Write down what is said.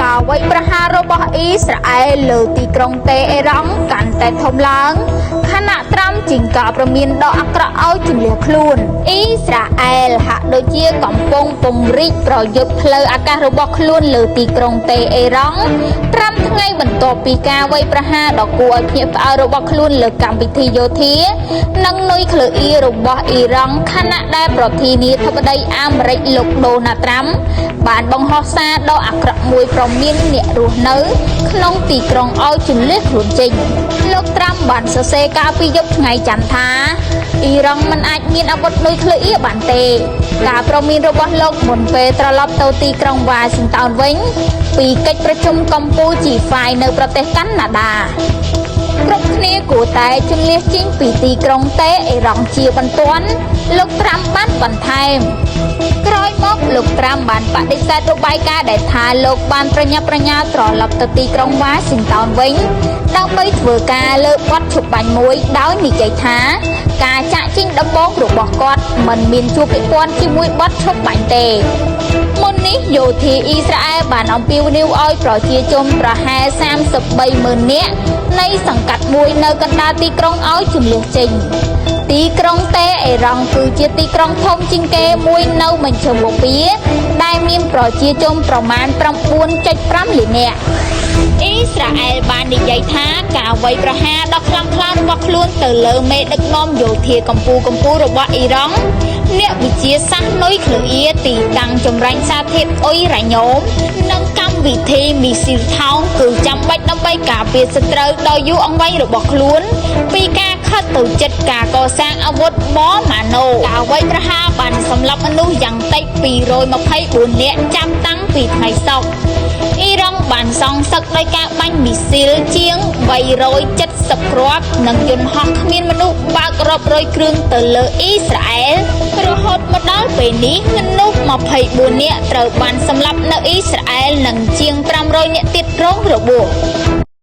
ការវាយប្រហាររបស់អ៊ីស្រាអែលលើទីក្រុងតេអេរ៉ង់កាន់តែធំឡើងខណៈត្រាំចេញការប្រមានដ៏អាក្រក់ឲ្យជំលះខ្លួនអ៊ីស្រាអែលហាក់ដូចជាកំពុងពង្រីកប្រយុទ្ធផ្លូវអាកាសរបស់ខ្លួនលើទីក្រុងតេអេរ៉ង់5ថ្ងៃបន្ទាប់ពីការវាយប្រហារដ៏គួរឲ្យភ្ញាក់ផ្អើលរបស់ខ្លួនលើកម្មវិធីយោធានិងនុយក្លេអ៊ែររបស់អ៊ីរ៉ង់ខណៈដែលប្រធានាធិបតីអាមេរិកលោកដូណាល់ត្រាំបានបង្ហោះសារដ៏អាក្រក់មួយប្រមានអ្នករស់នៅក្នុងទីក្រុងឲ្យជម្លៀសខ្លួនចេញលោកត្រាំបានសរសេរកាលពីយប់ថ្ងៃច័ន្ទថាអ៊ីរ៉ង់មិនអាចមានអាវុធនុយក្លេអ៊ែរបានទេការប្រមានរបស់លោកមុនពេលត្រឡប់ទៅទីក្រុងវ៉ាស៊ីនតោនវិញពីកិច្ចប្រជុំកម្ពុជា G5 នៅប្រទេសកាណាដាគ្រប់គ្នាគួរតែជម្លៀសចេញពីទីក្រុងតេអ៊ីរ៉ង់ជាបន្ទាន់លោកត្រាំបានបន្ថែមក្រោយមកលោកត្រាំបានបដិសេធរបាយការណ៍ដែលថាលោកបានប្រញាប់ប្រញាល់ត្រឡប់ទៅទីក្រុងវ៉ាស៊ីនតោនវិញដើម្បីធ្វើការលើបទឈប់បាញ់មួយដោយនិយាយថាការចាក់ចេញដំបូងរបស់គាត់មិនមានជួបពាក់ព័ន្ធជាមួយបទឈប់បាញ់ទេមុននេះយោធាអ៊ីស្រាអែលបានអំពាវនាវឲ្យប្រជាជនប្រហែល33ម៉ឺននាក់នៃសង្កាត់មួយនៅកណ្ដាលទីក្រុងឲ្យជម្លៀសចេញទីក្រុងតេអេរ៉ង់គឺជាទីក្រុងធំជាងគេមួយនៅមជ្ឈមបូព៌ាដែលមានប្រជាជនប្រមាណ 9.5 លាននាក់អ៊ីស្រាអែលបាននិយាយថាការវាយប្រហារដ៏ខ្លាំងក្លារបស់ខ្លួនទៅលើមេដឹកនាំយោធាកម្ពុជារបស់អ៊ីរ៉ង់អ្នកវិទ្យាសាស្ត្រនុយក្លេអ៊ែរទីតាំងចម្រាញ់សារធាតុអ៊ុយរ៉ាញ៉ូមនិងកម្មវិធីមីស៊ីលថោងគឺចាំបាច់ដើម្បីការពារសត្រូវដ៏យូរអង្វែងរបស់ខ្លួនពីការខិតទៅចិត្តការកសាងអាវុធបម៉ាណូការវាយប្រហារបានសម្លាប់មនុស្សយ៉ាងតិច224នាក់ចាប់តាំងពីថ្ងៃសុក្រអ៊ីរ៉ង់បានសងសឹកដោយការបាញ់មីស៊ីលជាង370គ្រាប់និងយន្តហោះគ្មានមនុស្សបើករាប់រយគ្រឿងទៅលើអ៊ីស្រាអែលរហូតមកដល់ពេលនេះមនុស្ស24នាក់ត្រូវបានសម្លាប់នៅអ៊ីស្រាអែលនិងជាង500នាក់ទៀតរងរបួស។